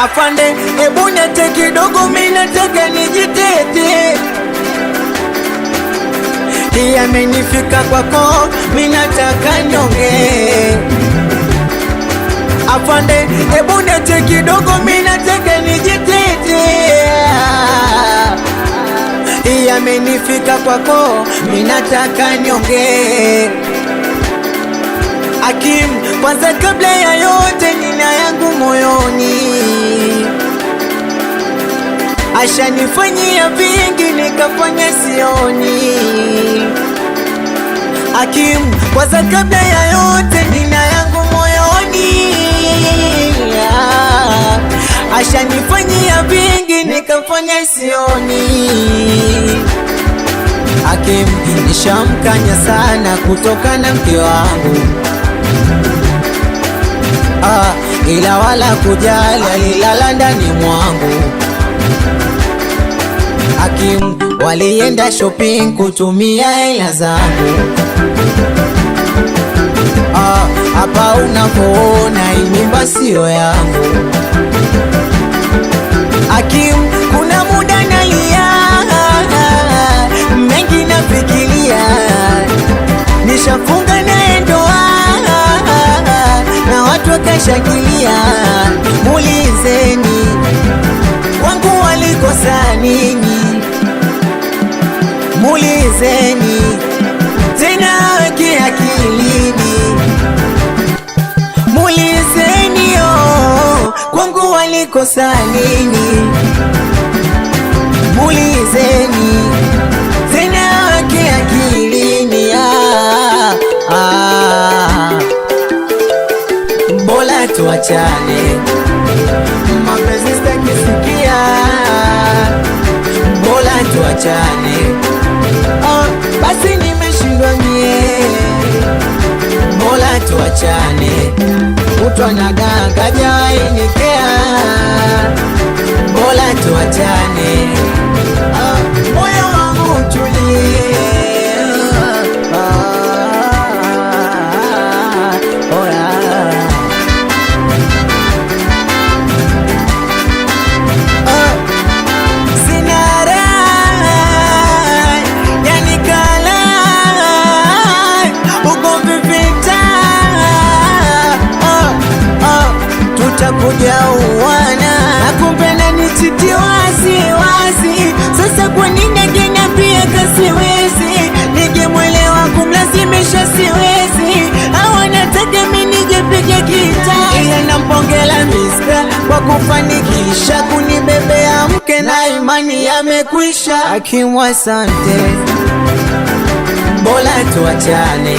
Afande, hebu niache kidogo, mimi nataka nijitete. Yamenifika kwako, mimi nataka niongee. Afande, hebu niache kidogo, mimi nataka nijitete. Yamenifika kwako, mimi nataka niongee. Akim, kwanza kabla ya yote, nina yangu moyoni, ashanifanyia vingi nikafanya sioni. Akim, kwanza kabla ya yote, nina yangu moyoni, ashanifanyia vingi nikafanya sioni. Akim, nishamkanya sana kutoka na mke wangu, ah, ila wala kujali, alilala ndani mwangu. Akim, walienda shopping kutumia hela zangu. Ah, hapa unapoona hii mimba sio yangu. Akim, kuna muda nalia, mengi nafikiria, nishafunga naye ndoa na watu wakashangilia. Mulizeni kwangu walikosa nini? Mulizeni tena weke akilini, mulizeni oh, kwangu walikosa nini? Mulizeni tena weke akilini, ah, ah. Bora tuachane, mapenzi sitaki sikia, bora tuachane. Oh, basi nimeshindwa mie, bora tuachane, kutwa na ganga jainikea, bora tuachane. Ah, moyo wangu utulie. Ah, oh, yeah. Ah, sina raha, yani kala ugomvi vita, ah, ah, tutakuja uwana na kumbe nanichiti wazi wazi. Sasa kwa nini angeniambia kasiwezi? Ningemwelewa, kumlazimisha siwezi. Au anataka mimi nijipige kita? Iye nampongela miska kwa kufanikisha kunibebea mke na imani yamekwisha. Akimwa asante, bora tuachane,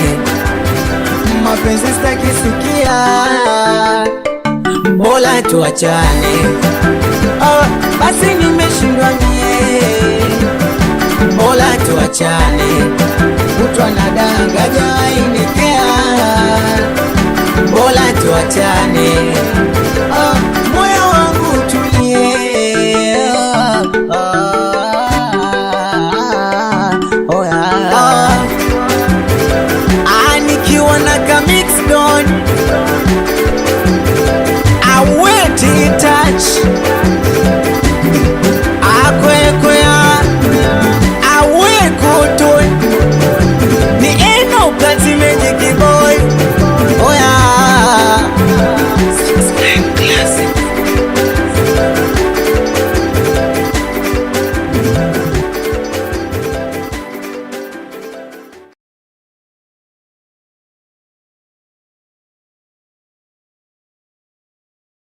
mapenzi sitaki sikia, bora tuachane. Oh, basi nimeshindwa mie, bora tuachane, kutwa na danga jainikea, bora tuachane. Oh, moyo wangu utulie. Ah, oh, yeah. Ah, ah, nikiwa na ka mix don aweti touch.